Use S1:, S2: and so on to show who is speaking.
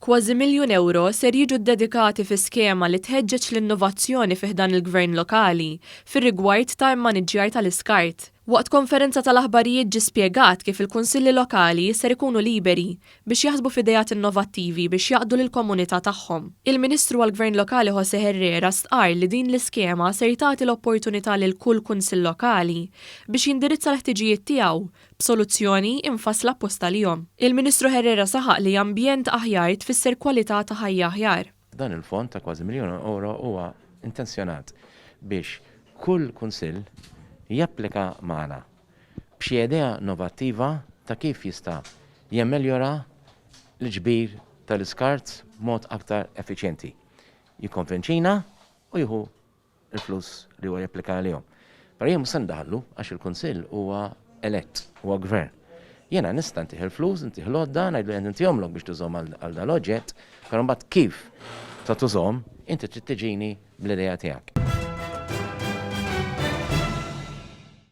S1: Kważi miljun ewro ser jiġu ddedikati fi skema li tħeġġeġ l-innovazzjoni fi ħdan il-Gvern Lokali fir-rigward ta' immaniġġjar tal-iskart. Waqt konferenza tal-aħbarijiet ġie spjegat kif il-Kunsilli Lokali ser ikunu liberi biex jaħsbu f'ideat innovattivi biex jaqdu lill-komunità tagħhom. Il-Ministru għall-Gvern Lokali José Herrera stqarr li din l-iskema ser tagħti l-opportunità lil kull Kunsill Lokali biex jindirizza l-ħtiġijiet tiegħu b'soluzzjoni imfassla apposta għalihom. Il-Ministru Herrera saħaq li ambjent aħjar tfisser kwalità ta' ħajja aħjar.
S2: Dan il-fond ta' kważi miljun ewro huwa intenzjonat biex kull kunsill japplika magħna b'xi idea innovattiva ta' kif jista' jammeljora l-ġbir tal-iskart b'mod aktar effiċjenti. Jikkonvinċina u jieħu l-flus li huwa japplika għalihom. Però jien mhux se ndaħħlu għax il-Kunsill huwa elett, huwa gvern. Jiena nista' ntih il-flus, ntih l-għodda, ngħidlu qed intihomlok biex tużhom għal dal-oġġett, però mbagħad kif ta' tużhom inti trid tiġini bl-idea tiegħek.